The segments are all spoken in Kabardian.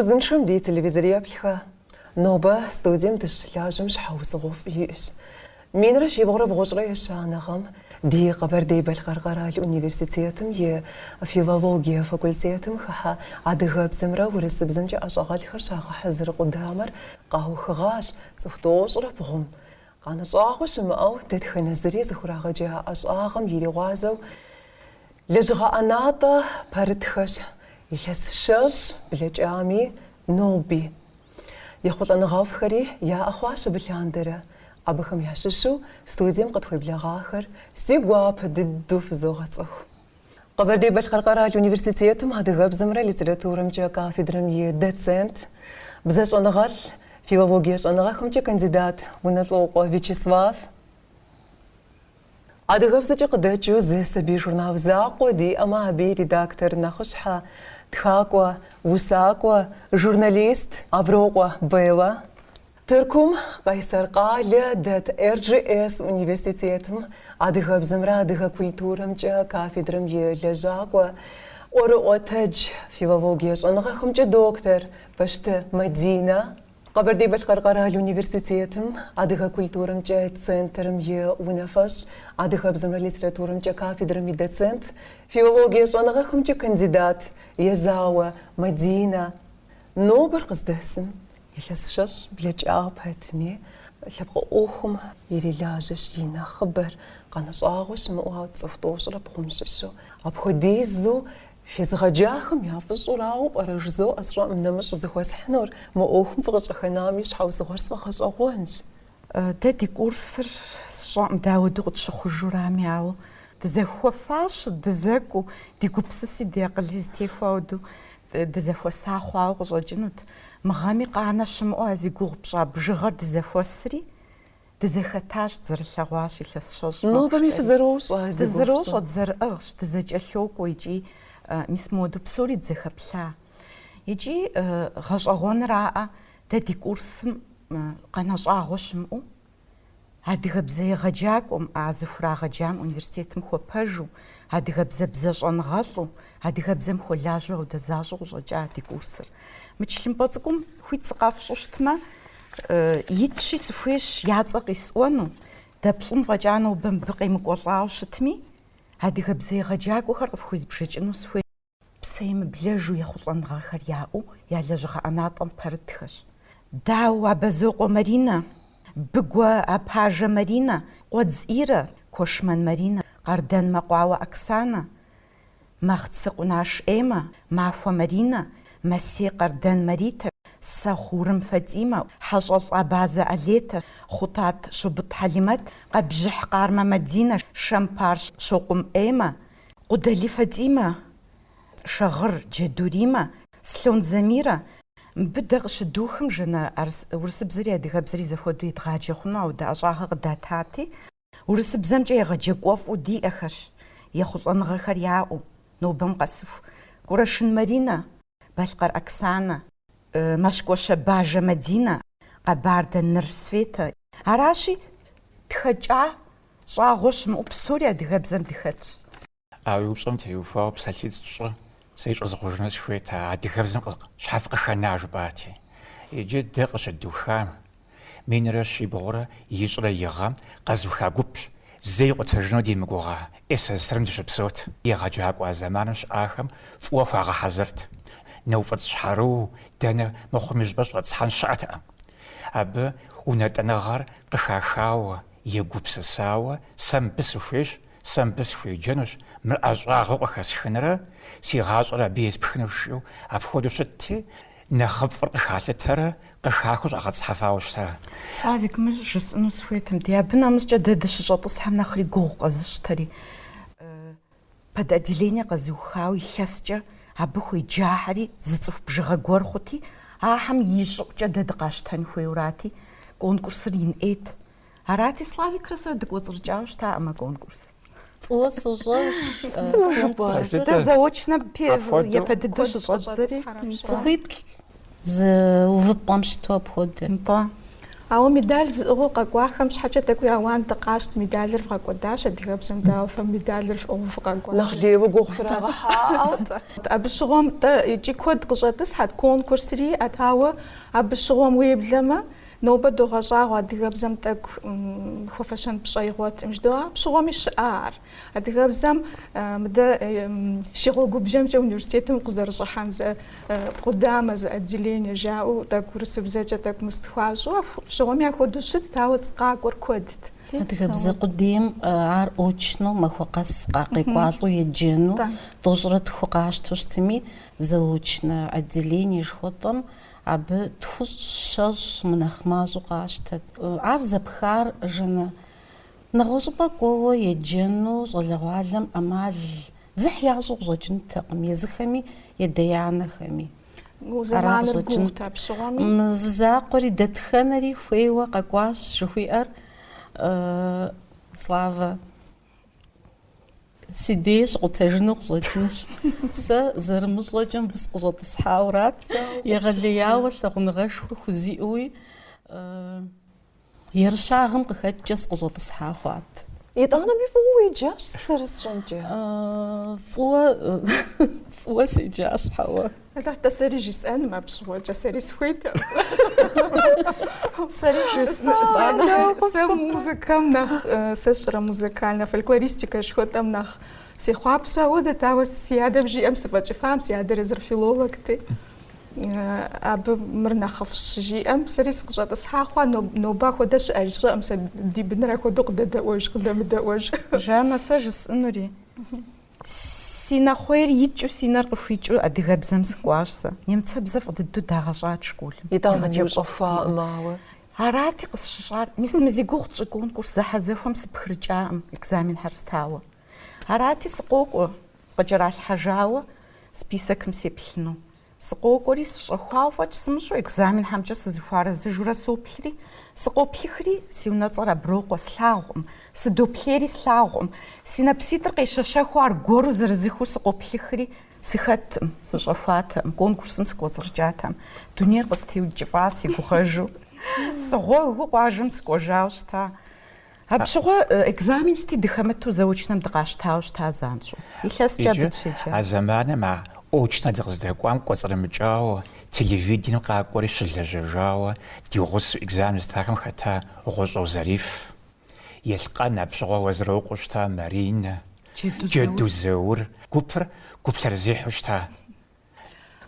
Фыузыншэм ди телевизореплъхэ. Нобэ студием дыщылажьэм щхьэусыгъуэфӏ иӏэщ. Минрэ щибгъурэ бгъущӏрэ ещанэ гъэм ди Къэбэрдей-Балъкъэр къэрал университетым и филологие факультетым хыхьэ адыгэбзэмрэ урысыбзэмкӏэ ӏэщӏагъэлӏхэр щагъэхьэзыр къудамэр къаухыгъащ цӏыху тӏощӏрэ бгъум. Къанэ щӏагъуэ щымыӏэу дэтхэнэ зыри зыхурагъэджа ӏэщӏагъэм иригъуазэу лэжьыгъэ ӏэнатӏэ пэрытхэщ илъэс щэщӏ блэкӏами, ноби. Ехъулӏэныгъэфӏхэри яӏэ хъуащ абы лъандэрэ. Абыхэм ящыщу студием къытхуеблэгъахэр си гуапэ дыдэу фызогъэцӏыху. Къэбэрдей-Балъкъэр къэрал университетым адыгэбзэмрэ литературэмкӏэ кафедрэм и доцент, бзэщӏэныгъэлӏ, филологие щӏэныгъэхэмкӏэ кандидат Унэлӏокъуэ Вячеслав, Адыгэбзэкӏэ къыдэкӏыу зы сабий журнал закъуэ диӏэмэ, абы и редактор нэхъыщхьэ, тхакӏуэ, усакӏуэ, журналист Аброкъуэ Беллэ. Тыркум Къайсэр къалэ дэт Эрджиес университетым адыгэбзэмрэ адыгэ культурэмкӏэ кафедрэм и лэжьакӏуэ, ӏуэрыӏуэтэдж, филологие щӏэныгъэхэмкӏэ доктор Пащты Мадинэ. Къэбэрдей-Балъкъэр къэрал университетым адыгэ культурэмкӏэ центрым и унафэщӏ, адыгэбзэмрэ литературэмкӏэ кафедрэм и доцент, филологие щӏэныгъэхэмкӏэ кандидат Езауэ Мадинэ. Нобэр къыздэсым илъэс щэщӏ блэкӏа пэтми, лъэпкъ ӏуэхум ирилажьэщ и нэхъыбэр, къанэ щӏагъуэ щымыӏэу цӏыху тӏощӏрэ бгъум щыщу. Апхуэдизу Фезыгъэджахэм я фӏыщӏурауэ пӏэрэ жызоӏэ сщӏэӏым нэмыщӏ зыхуэсхьынур, мы ӏуэхум фыкъыщӏыхэнам и щхьэусыгъуэр сфӏэгъэщӏэгъуэнщ. Дэ ди курсыр сщӏэӏым дауэду къытщыхъужурами, ауэ дызэхуэфащэу, дызэкӏуу, ди гупсыси ди акъыли зэтехуэ ауэду дызэхуэса хъуауэ къыщӏэкӏынут. Мы гъэми къанэ щымыӏэу а зи гугъу пщӏа бжыгъэр дызэхуэсри, Дызэхэтащ, дызэрылъэгъуащ илъэс щэщӏ мэхъу Нобэми жытӏэри. фызэрощӏэ, зи гугъу Дызэрощӏэ, пщӏы. дызэрыӏыгъщ, дызэкӏэлъокӏуэ икӏи мис моуэду псори дызэхэплъа. Икӏи гъэщӏэгъуэныраӏэ, дэ ди курсым къанэ щӏагъуэ щымыӏэу, адыгэбзэ егъэджакӏуэм, а зыхурагъэджам университетым хуэпэжу, адыгэбзэ бзэщӏэныгъэлӏу, адыгэбзэм хуэлажьэу ауэдэ защӏэу къыщӏэкӏа ди курсыр. Мы тхылъымпӏэ цӏыкӏум хуит сыкъэфщӏу щытмэ, Итщи, сыхуейщ я цӏэ къисӏуэну, дэ плӏым фӏэкӏа нобэ мыбы къемыкӏуэлӏауэ щытми, адыгэбзэ егъэджакӏуэхэр къыфхуезбжэкӏыну сыхуейщ. Псэемыблэжу ехъулӏэныгъэхэр яӏэу я лэжьыгъэ ӏэнатӏэм пэрытхэщ. Дау Абазокъуэ Маринэ, Быгуэ Апажэ Маринэ, Къуэдз Ирэ, Куэшмэн Маринэ, Къардэн Мэкъуауэ Оксанэ, Махъцы Къунаш Эммэ, Махуэ Маринэ, Мэсей Къардэн Маритэ, Сэхъу Урым Фатимэ, Хьэщӏэлӏ Абазэ Алетэ, Хъутат Щубытӏ Хьэлимэт, Къэбжьыхь Къармэ Мадинэ, Шэмпар Щокъум Эммэ, Къудали Фатимэ, Шагъыр Джэду Римэ, Слъон Замирэ. Мыбы дэ къыщыдухым Жаннэ урысыбзэри адыгэбзэри зэхуэдэу едгъаджэ хъуну, ауэдэ ӏэщӏагъэ къыдатати, Урысыбзэмкӏэ егъэджакӏуэфӏу диӏэхэщ, ехъулӏэныгъэхэр яӏэу, нобэм къэсыху. Кӏурэшын Маринэ, Балъкъэр Оксанэ, Мэшкӏуэщэ Бажэ Мадинэ, Къэбардэ Ныр Светэ. Аращи, тхэкӏа щӏагъуэ щымыӏэу псори адыгэбзэм дыхэтщ. А уи упщӏэм теухуауэ псалъитӏ-щы сэри щӏызгъужыну сыхуейт, а адыгэбзэм щхьэ фыкъыхэна жыпӏати. Иджы дэ къыщыдухам, минрэ щибгъурэ ищӏрэ и гъэм къэзуха гупщ, зэи къутэжыну димыгугъа СССР-м дыщыпсэут. Егъэджакӏуэ а зэманым щыӏахэм фӏыуэ хуагъэхьэзырт. Нэуфӏыцӏщхьэрыуэу дэнэ мыхъуми щӏыпӏэ щӏэтӏысхьэн щыӏэтэкъым. Абы унэтӏыныгъэр къыхахауэ, егупсысауэ, сэ мыбы сыхуейщ, Сэ мыбы сыхуеджэнущ, мыр ӏэщӏагъэу къыхэсхынрэ си гъащӏэр абы еспхынущ жиӏэу апхуэдэу щытти, нэхъыфӏыр къыхалъытэрэ къыхахыу щӏагъэтӏысхьэфауэ щыта. Славик, мыр жысӏэну сыхуейтым, ди абы нэмыщӏкӏэ дэ дыщыщӏэтӏысхьэм нэхъри гугъу къэзыщтэри, подотделение къэзыухауэ илъэскӏэ абы хуеджахэри зы цӏыху бжыгъэ гуэр хъути, ахэм и щӏыӏукӏэ дэ дыкъащтэн хуейурати, конкурсыр ин ӏейт. Арати, Славикрэ сэрэ дыкӏуэцӏрыкӏауэ щытаӏым а конкурс. Фӏыуэ сощӏэж. Сытым жыпӏэр? Дэ заочнэ япэ дыдэу щыщӏэддзэри. Цӏыхуиплӏ зы увыпӏэм щыту апхуэдэ. Нтӏэ. Ауэ медаль зыӏыгъыу къэкӏуахэм щхьэкӏэ тӏэкӏуи ауан дыкъащӏт, медалыр вгъэкӏуэдащ, адыгэбзэм дауэ фэ медалыр фӏыгъыу фыкъэкӏуа? Нэхъ лейуэ гугъу фрагъэхьа? Абы щыгъуэм тӏэ икӏи куэд къыщӏэтӏысхьэт, конкурсри иӏэт, ауэ абы щыгъуэм уеблэмэ, нобэ догъэщӏагъуэ адыгэбзэм тӏэкӏу хуэфэщэн пщӏэ игъуэтым жыдоӏэ, абы щыгъуэми щыӏа ар. Адыгэбзэм мыдэ си гъуэгубжьэмкӏэ университетым къызэрыщӏыхьэн зы къудамэ, зы отделение жаӏэу тӏэкӏу урысыбзэкӏэ тӏэкӏу мыст хуащӏу, апщыгъуэми апхуэдэу щытт, ауэ къакӏуэр куэдт. Адыгэбзэ къудейм ар очнэу махуэ къэс къекӏуалӏэу еджэну, тӏощӏрэ тху къащтэу щытми, заочнэ отделение жыхуэтӏэм абы тхущӏ, щэщӏ мынэхъ мащӏэу къащтэт. Ар зэпхар Жаннэ Нэгъуэщӏыпӏэ кӏуэуэ еджэну щӏалэгъуалэм ӏэмал дзыхь ящӏу къыщӏэкӏынтэкъым езыхэми ядэ-янэхэми. Ара къыщӏэкӏынт. Мы зы закъуэри дэтхэнэри хуейуэ къэкӏуащ жыхуиӏэр Славэ. Си дей щыкъутэжыну къыщӏэкӏынщ. Сэ зэрымыщӏэкӏэ мыбы сыкъыщӏэтӏысхьаурат, егъэлеяуэ лъагъуныгъэшхуэ хузиӏэуи. Ерыщагъым къыхэкӏкӏэ сыкъыщӏэтӏысхьа хъуат. Итӏанэми фӏыуэ уеджащ сэ зэрысщӏэмкӏэ. Фӏыуэ, фӏыуэ седжащ, хьэуэ. Алыхь, тӏэ сэри жысӏэным абы щыгъуэкӏэ, сэри сыхуейтэкъым. Сэри жысӏэным. Сэ музыкэм нэхъ, сэ сщӏэрэ музыкальнэ фольклористикэ жыхуэтӏэм нэхъ сехъуапсэу ауэдэт, ауэ си адэм жиӏэм сыфӏэкӏыфам, си адэр езыр филологти. Абы мыр нэхъыфӏщ щыжиӏэм, сэри сыкъыщӏэтӏысхьа хъуа, нобэ апхуэдэ щыӏэж сщӏэкъым, сэ ди быныр апхуэдэу къыдэдэӏуэж, къыдэмыдэӏуэж. Жаннэ, сэ жысӏэнури, си нэхъуейр икӏыу, си нэр къыхуикӏыу адыгэбзэм сыкӏуащ сэ. Немцэбзэ фӏы дыдэу дагъэщӏат школым. Итӏанэ ущӏэхуаӏым ауэ. Арати къысщыщӏар, мис мы зи гугъу тщӏы конкурс зэхьэзэхуэм сыпхрыкӏаӏым, экзаменхэр стауэ. Арати, сыкъокӏуэ, къыкӏэралъхьэжауэ списокым сеплъыну. Сыкъокӏуэри, сыщӏэхуауэ фӏэкӏ сымыщӏэу, экзаменхэмкӏэ сызыхуарэзыжурэ соплъри, сыкъоплъыхри, си унэцӏэр Аброкъуэ слъагъукъым, сыдоплъейри слъагъукъым, си нэпситӏыр къещэщэхыу аргуэру зырызыхыу сыкъоплъыхри, сыхэткъым, сыщӏэхуатэкъым, конкурсым сыкӏуэцӏрыкӏатэкъым. Дунейр къыстеункӏыфӏа си гугъэжу. Сыгъуэгыу къуажэм сыкӏуэжауэ щыта. Абы щыгъуэ экзамен сыти дыхэмыту заочнэм дыкъащтауэ щыта занщӏэу. Илъэскӏэ абы Иджы дыщеджа. а зэманым а очнэ дыкъыздэкӏуам кӏуэцӏрымыкӏауэ, телевидением къакӏуэри щылэжьэжауэ, ди гъусэу экзамен зытахэм хэта Гъущӏо Зариф, Елъкъэн абы щыгъуэ Уэзрокъуэу щыта Маринэ, Джэду Заур гупыр гуп лъэрызехьэу щыта.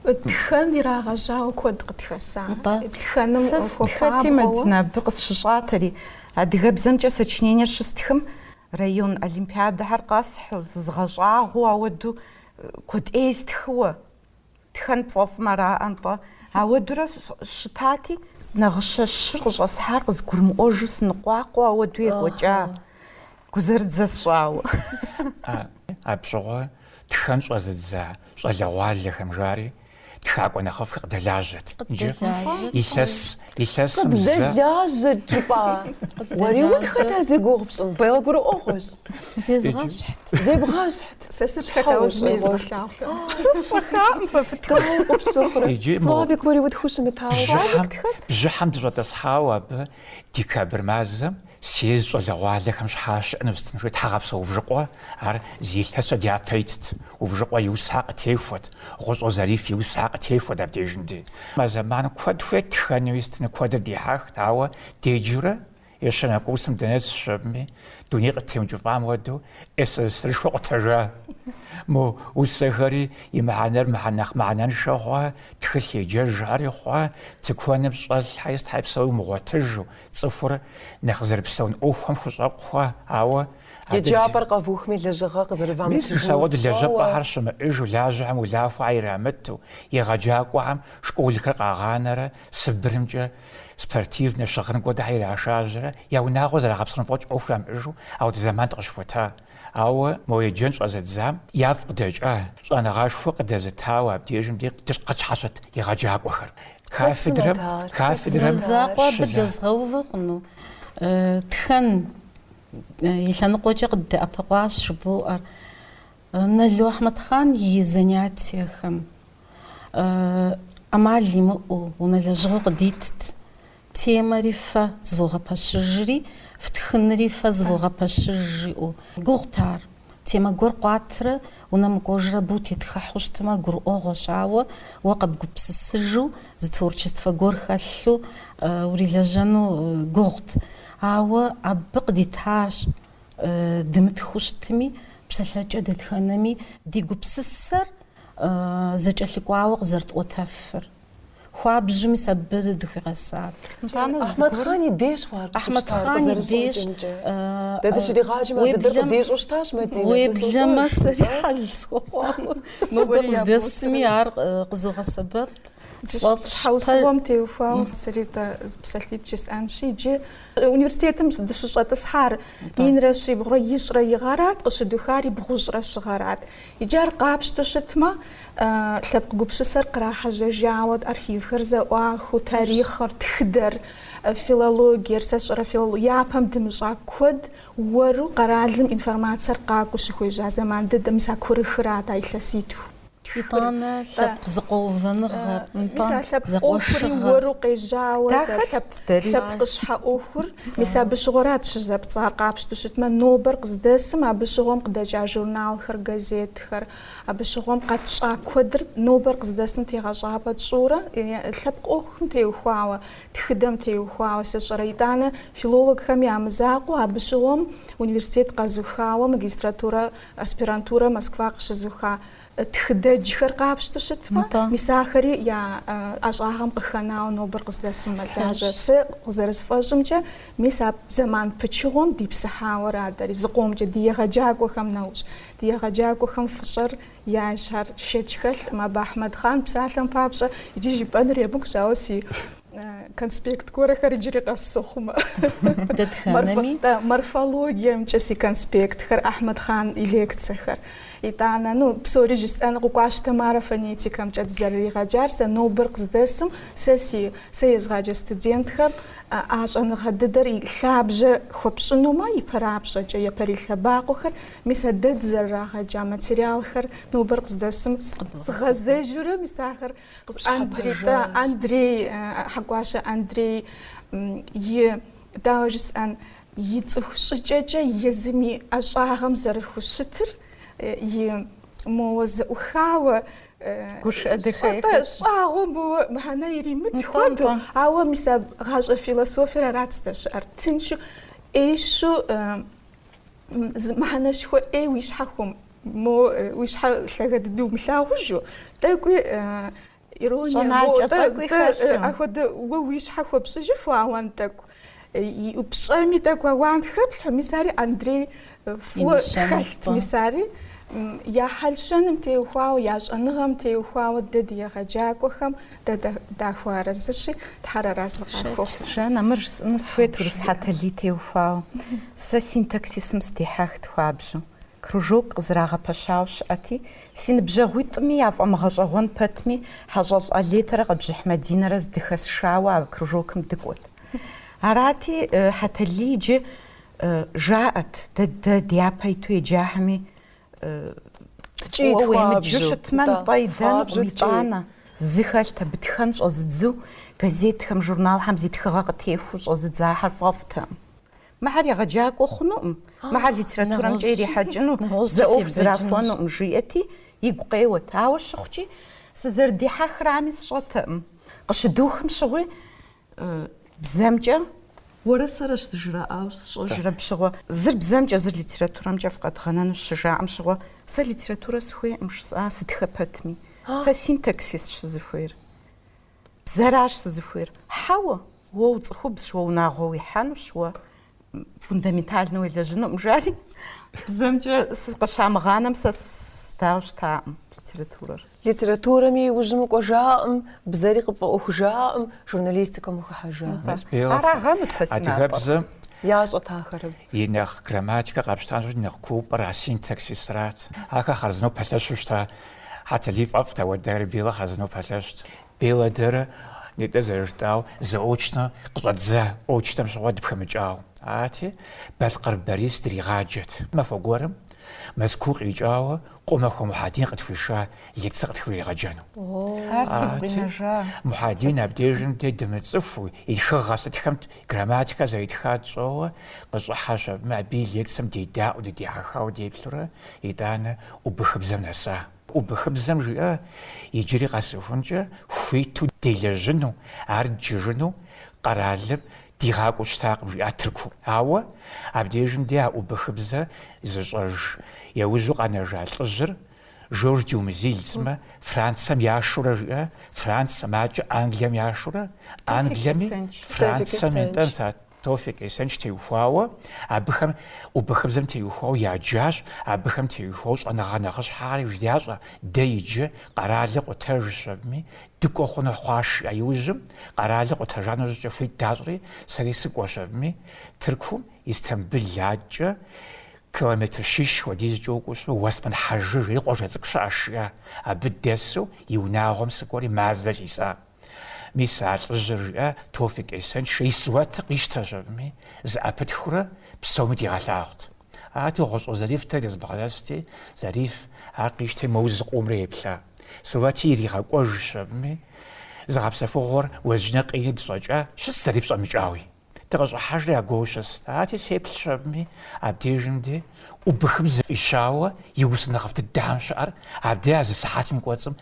Тхэн ирагъэжьауэ куэд къытхэса. Нтӏэ. Тхэным Сэ сытхэти, Мадинэ, абы къысщыщӏатэри, адыгэбзэмкӏэ сочинениер щыстхым, район олимпиадэхэр къэсхьу, зызгъэщӏагъуэу ауэду куэд ӏей стхыуэ, тхэн пфӏэфӏым араӏэ, нтӏэ. Ауэдурэ щытати, нагъыщэ щыр къыщӏэсхьар къызгурымыӏуэжу сыныкъуакъуэу ауэду екӏуэкӏа, гузэрыдзэ сщӏауэ. Абы щыгъуэ тхэн щӏэзыдза щӏалэгъуалэхэм жари, тхакӏуэ нэхъыфӏхэр къыдэлажьэт. Иджы илъэс, илъэсым зэ. Къыдэлажьэт жыпӏа? Уэри утхэт ар зи гугъу пщӏым? Беллэ гурыӏуэгъуэщ. Зезгъэщхьт. Зебгъэщхьт. Сэ сытхэт, ауэ зыми езгъэлъагъутэкъым. Сэ сщӏэхаӏым фэ фытхэу. Дауэ къыпщыхъурэ? Иджы мо Славик уэри утхыу щымытауэ. бжьыхьэм, бжьыхьэм дыщӏэтӏысхьауэ абы декабрь мазэм Съезд щӏалэгъуалэхэм щхьа щыӏэну сытын хуей Тхьэгъэпсэу Увжыкъуэ, ар зы илъэскӏэ дяпэ итт. Увжыкъуэ и усэхэр къытехуэт, Гъущӏо Зариф и усэхэр къытехуэт абдежым дей. А зэманым куэд хуейт тхэнуи сытыну куэдыр дихьэхт, ауэ деджэурэ ещанэ курсым дынэсщ абыми, дуней къыттеункӏыфӏам хуэдэу СССР-шхуэ къутэжа. Мо усэхэри и мыхьэнэр нэхъ мыхьэнэншэ хъуа, тхылъ еджэжхэри хъуа, тыкуэным щӏэлъхьэи сытхьэи псори умыгъуэтыжу, Цӏыхур нэхъ зэрыпсэун ӏуэхухэм хущӏэкъу хъуа, ауэ Еджапӏэр къэвухми лэжьыгъэ Мис къызэрывамытыжынур мис ауэдэ фщӏэуэ. лэжьапӏэхэр щымыӏэжу, лажьэхэм улахуэхэр ирамыту, егъэджакӏуэхэм школхэр къагъанэрэ Сыбырымкӏэ спортивнэ щыгъын хуэдэхэр ирашажьэрэ я унагъуэ зэрагъэпсэун фӏэкӏ ӏуэху ямыӏэжу ауэдэ зэман дыкъыщыхуэта. Ауэ мо еджэн щӏэзыдзам яфӏ къыдэкӏа, щӏэныгъэшхуэ къыдэзытауэ абдежым дей къытщхьэщыт егъэджакӏуэхэр. Кафедрэм, кафедрэм Зы закъуэ абы щыла. дэзгъэувэ хъуну? Тхэн и лъэныкъуэкӏэ къыддэӏэпыкъуащ жыбоӏэр. Нало Ахьмэдхъан и занятиехэм ӏэмал имыӏэу унэ лэжьыгъэу къыдитт. Темэри фэ зывогъэпэщыжри, фтхынри фэ зывогъэпэщыж жиӏэу. Гугъут ар. Темэ гуэр къуатрэ унэм укӏуэжрэ абы утетхыхьу щытмэ, гурыӏуэгъуэщ, ауэ уэ къэбгупсысыжу зы творчествэ гуэр хэлъу урилэжьэну гугъут. Ауэ абы къыдитащ дымытхыу щытми, псэлъэкӏэ дэтхэнэми ди гупсысэр зэкӏэлъыкӏуауэ къызэрытӏуэтэфыр. Хуабжьу мис абы дыхуигъэсат. Ахьмэдхъан и деж хъуар Ахьмэдхъан и деж дэ дыщригъаджэм ар дыдэр къыдищӏу щытащ Мадинэ. Уеблэмэ сэри хьэл схуэхъуауэ нобэ къыздэсми ар къызогъэсэбэп. Сфӏэфӏщ. Щхьэусыгъуэм теухуауэ сэри тӏэ зы псалъитӏ жысӏэнщи, иджы университетым дыщыщӏэтӏысхьар минрэ щибгъурэ ищӏрэ и гъэрат, къыщыдухари бгъущӏрэ щы гъэрат. Иджы ар къапщтэу щытмэ, лъэпкъ гупсысэр кърахьэжьэжауэ архивхэр зэӏуахыу, тарихъыр, тхыдэр, филологиер, сэ сщӏэрэ филолог, япэм дымыщӏа куэд уэру къэралым информациер къакӏуэу щыхуежьа зэман дыдэм, мис а курыхырат а илъэситху. Итӏанэ лъэпкъ зэкъуэувэныгъэр, Мис а лъэпкъ ӏуэхури уэру къежьауэ, лъэпкъыщхьэ ӏуэхур, мис абы щыгъуэрат щызэпцӏар къапщтэу щытмэ, нобэр къыздэсым абы щыгъуэм къыдэкӏа журналхэр, газетхэр, абы щыгъуэм къэтщӏа куэдыр нобэр къыздэсым тегъэщӏапӏэ тщӏыурэ, лъэпкъ ӏуэхум теухуауэ, тхыдэм теухуауэ сэ сщӏэрэ. Итӏанэ филологхэм я мызакъуэу абы щыгъуэм университет къэзухауэ, магистратурэ, аспирантурэ Москва къыщызуха Тхыдэджхэр къапщтэу щытмэ, мис ахэри я ӏэщӏагъэм къыхэнауэ нобэр къыздэсым мэлажьэ. Сэ къызэрысфӏэщӏымкӏэ, мис а зэман пычыгъуэм дипсыхьауэра дэри зыкъомкӏэ ди егъэджакӏуэхэм нэужь. Ди егъэджакӏуэхэм фӏыщӏэр яйщ, ар шэч хэлъкъым. Абы Ахьмэдхъан псалъэм папщӏэ иджы жыпӏэнур емыкӏущ, ауэ си конспект гуэрхэр иджыри къэс сохъумэ. Дэтхэнэми? Морфологиемкӏэ си конспектхэр, Ахьмэдхъан и лекцэхэр. Итӏанэ, ну, псори жысӏэн Кӏуащ Тамарэ фонетикэмкӏэ дызэрыригъэджар, сэ нобэр къыздэсым, сэ си, сэ езгъаджэ студентхэм а щӏэныгъэ дыдэр и лъабжьэ хуэпщӏынумэ, ипэрапщӏэкӏэ, япэрей лъэбакъуэхэр, мис а дэ дызэрырагъэджа материалхэр нобэр къыздэсым згъэзэжурэ, мис ахэр Андрей, Андрей, Хьэкӏуащэ Андрей и, дауэ жысӏэн, и цӏыху щӏыкӏэкӏэ езым и ӏэщӏагъэм зэрыхущытыр, и моуэ зэӏухауэ, щӏагъуэ моуэ мыхьэнэ иримыт хуэдэу, ауэ мис а гъащӏэ философиер арат здэщыӏэр. Тыншу, ӏейщу мыхьэнэшхуэ ӏей уи щхьэ хуэм, мо уи щхьэ лъагэ дыдэу умылъагъужу, тӏэкӏуи ирония, ахуэдэ уэ уи щхьэ хуэпщӏыжыфу ауан тӏэкӏу, пщӏэми тӏэкӏу ауан хэплъхьэу, мис ари Андрей фӏыуэ хэлът, мис ари я хьэл-щэным теухуауэ, я щӏэныгъэм теухуауэ дэ ди егъэджакӏуэхэм Дэ дахуэарэзыщи, Тхьэр арэзы къахуэхъу. Жаннэ, мыр жысӏэну сыхуейт Урыс Хьэталий теухуауэ. Сэ синтаксисым сыдихьэхт хуабжьу. Кружок къызэрагъэпэщауэ щыӏэти, си ныбжьэгъуитӏми яфӏэмыгъэщӏэгъуэн пэтми, Хьэщӏэлӏ Алетэрэ Къэбжьыхь Мадинэрэ здыхэсшауэ а кружокым дыкӏуэт. Арати, Хьэталий иджы жаӏэт, дэ дэ дяпэ иту еджахэми Ткӏийт Фӏыуэ уемыджу хуабжьу. щытмэ, Нтӏэ, нтӏэ идэнукъым хуабжьу ткӏийт. итӏанэ. Зы хэлът абы тхэн щӏэзыдзэу, газетхэм, журналхэм зи тхыгъэ къытехуэу щӏэзыдзахэр фӏэфӏтэкъым. Мыхьэр егъэджакӏуэ хъунукъым, мыхьэр литературэмкӏэ Нэгъуэщӏ ирихьэкӏыну, нэгъуэщӏкӏэ зы ӏуэху фебэджынущ. зэрахуэнукъым, жиӏэти, игу къеуэт. Ауэ щыхъукӏи, сызэрыдихьэхрами сщӏэтэкъым. Къыщыдухым щыгъуи, Бзэмкӏэ уэрэ сэрэщ зыжраӏауэ сщӏэжыр абы щыгъуэ. Зыр бзэмкӏэ, зыр литературэмкӏэ фыкъэдгъэнэнущ щыжаӏэм щыгъуэ, сэ литературэ сыхуейкъым жысӏа, сытхэ пэтми. Сэ синтаксисщ сызыхуейр. Бзэращ сызыхуейр. Хьэуэ, уэ уцӏыхубзщ, уэ унагъуэ уихьэнущ, уэ фундаментальнэу уелэжьынукъым, жари. Бзэмкӏэ сыкъыщамыгъанэм сэ здауэ щытакъым литературэр. Литературэми иужьым укӏуэжакъым, бзэри къыпфӏэӏуэхужакъым, журналистикэм ухыхьэжа. Арагъэнут сэ си натӏэр. Адыгэбзэм Ящӏэт ахэр. и нэхъ грамматикэ къапщытам щыщ нэхъ куупӏэр а синтаксисрат. Ахэр хъарзынэу пэлъэщу щыта. Хьэталий фӏэфӏт, ауэдэри Белэ хъарзынэу пэлъэщт. Белэ дэрэ. Нетӏэ зэрыжытӏауэ, заочнэ къыщӏэддза очнэм щыгъуэ дыпхэмыкӏауэ. Арати, Балъкъэр Борис дригъаджэт. Махуэ гуэрым Мэзкуу къикӏауэ Къумахуэ Мухьэдин къытхуиша лекцэ къытхуригъэджэну. Ар сигу къинэжа. Мухьэдин абдежым дэ дымыцӏыхуу, и тхыгъэ сытхэм грамматикэ зэритхар тщӏэуэ къыщӏыхьэщ абы, абы и лекцэм дедаӏуэу, дыдихьэхауэ деплъурэ, итӏанэ убыхыбзэм нэса. Убыхыбзэм жиӏа, иджыри къэсыхункӏэ хуиту делэжьыну, ар дджыжыну къэралым дигъакӏуэу щытакъым, жиӏа Тыркум. Ауэ абдежым де а убыхыбзэ зыщӏэж яужьу къэнэжа лӏыжьыр Жорж Дюмезиль сымэ Францэм яшэурэ жиӏа, Францэм, акӏэ Англием яшэурэ, Англиеми Францэми, нтӏэ, мис а Тофик Эсенч теухуауэ, абыхэм убыхыбзэм теухуауэ яджащ, абыхэм теухуауэ щӏэныгъэ нэхъыщхьэри жыдящӏэ, дэ иджы къэралыр къутэжщ абыми, дыкӏуэ хъуну хъуащ, жиӏа иужьым, къэралыр къутэжа нэужькӏэ хуит дащӏри, сэри сыкӏуэщ абыми, Тыркум, Истамбыл акӏэ километр щищ хуэдизкӏэ укӏуэу щытмэ, Уэсмэн Хьэжы жери къуажэ цӏыкӏу щыӏэщ, жиӏа. Абы дэсу и унагъуэм сыкӏуэри мазэ сиса. Мис а лӏыжьыр жиӏа, Тофик Эсенч и сурэтыр къищтэщ абыми, зэӏэпытхыурэ псоми дигъэлъагъут. Арати, Гъущӏо Зариф дэ дызбгъэдэсти, Зариф ар къищтэри моуэ зыкъомрэ еплъа. Сурэти иригъэкӏуэжщ абыми, зыгъэпсэхугъуэр уэзджынэ къини дыщӏэкӏа, щыст Зариф щӏэмыкӏауи. Дыкъыщӏыхьэжри аргуэру щыст. Арати, сеплъщ абыми, абдежым де убыхыбзэ фӏищауэ и усэ нэхъыфӏ дыдэхэм щыӏэр, абдей а зы сыхьэтым и кӏуэцӏым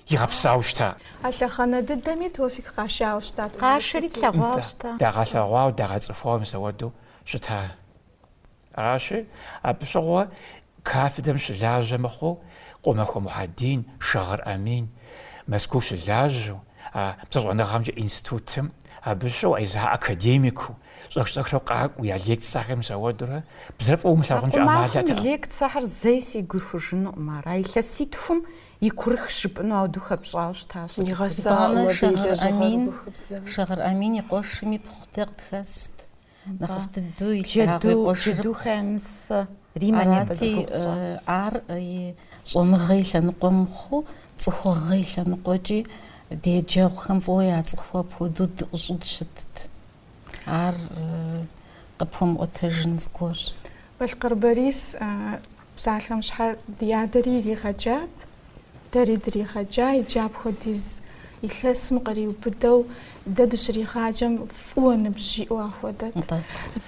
игъэпсауэ щыта. А лъэхъэнэ дыдэми Тофик къашауэ щытат Къашэри университетым. тлъэгъуауэ щыта. Дагъэлъэгъуауэ, дагъэцӏыхуауэ мис ауэдэу щыта. Аращи, абы щыгъуэ кафедрэм щылажьэ мыхъуу, Къумахуэ Мухьэдин, Шагъыр Амин Мэзкуу щылажьэу, а бзэщӏэныгъэмкӏэ институтым абы щыгъуэ езыхэр академикыу, щӏэх-щӏэхыурэ къакӏуэу я лекцэхэм мис ауэдурэ бзэр фӏыуэ умылъагъункӏэ ӏэмал Къумахуэм и иӏэтэкъым. лекцэхэр зэи сигу ихужынукъым ар. А илъэситхум и курыхщ жыпӏэну ауэдэу хэпщӏауэ щытащ. Игъэсакъым Итӏанэ абы и Шагъыр лэжьыгъэр Амин, убыхыбзэм. Шагъыр Амин и къуэшым ипхъу дэ къытхэст. Нэхъыфӏ дыдэу илъагъу и Джэду, къуэшыр Джэдухэ я нысэ, Риммэ нетӏэ зи Арати, гугъу тщӏа. ар и щӏэныгъэ и лъэныкъуэ мыхъуу, цӏыхугъэ и лъэныкъуэкӏи ди еджэгъухэм фӏыуэ яцӏыхуу апхуэдэу дыӏущӏэу дыщытт. Ар къыпхуэмыӏуэтэжын зыгуэрщ. Балъкъэр Борис псалъэм щхьэ ди адэри иригъэджат, Дэри дригъэджа, иджы апхуэдиз илъэсым къриубыдэу дэ дыщригъаджэм фӏыуэ ныбжь иӏэу ахуэдэт.